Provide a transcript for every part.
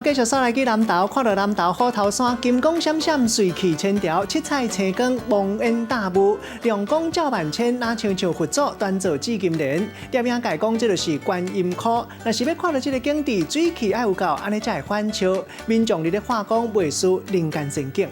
繼續煞來去南投，看到南投虎頭山金光閃閃，水氣千條，七彩星光蒙煙大霧，亮光照萬千，若親像佛祖端坐紫金蓮。攝影界講，這就是觀音箍。若是欲看著這个景致，水氣愛有夠，按呢才會反笑。民眾佇咧話講，袂輸人間仙境。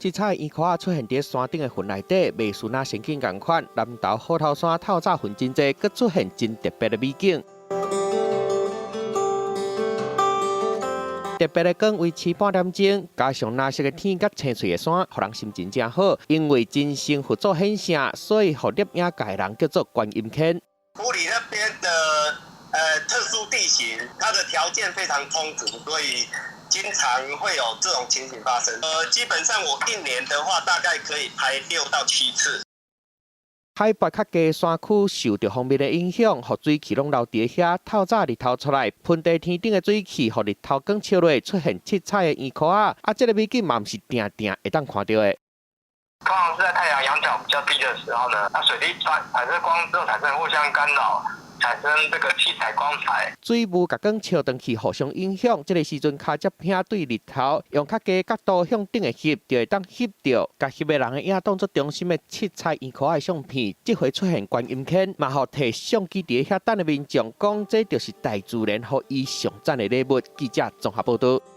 七彩圓箍仔出現佇山頂的雲內底，袂輸若仙境仝款。南投虎頭山透早雲真濟，閣出現真特別的美景。特別的光維持半點鐘，加上藍色的天佮青翠的山，予人心情誠好。因為真身佛祖顯聖，所以予攝影界人叫做觀音坑。埔里那邊的特殊地形，它的條件非常充足，所以經常會有這種情形發生。基本上我一年的話，大概可以拍6到7次。海拔較低山區受著鋒面的影響，予水汽攏留佇遐。透早日頭出來，盆地天頂的水汽，予日頭光照落，出現七彩的圓箍仔。啊，這个美景嘛毋是定定會當看著的。通常是在太陽仰角比較低的時候呢，它水滴產生光之後產生互相干擾。產生這個七彩光彩。水霧共光照轉去互相影響，這个時陣跤攝片對日頭，用較低角度向頂的翕，就會當翕著共翕的人的影當作中心的七彩圓箍仔的相片。這回出現觀音坑，嘛予提相機佇遐等的民眾講，這就是大自然予伊上讚的禮物。記者綜合報導。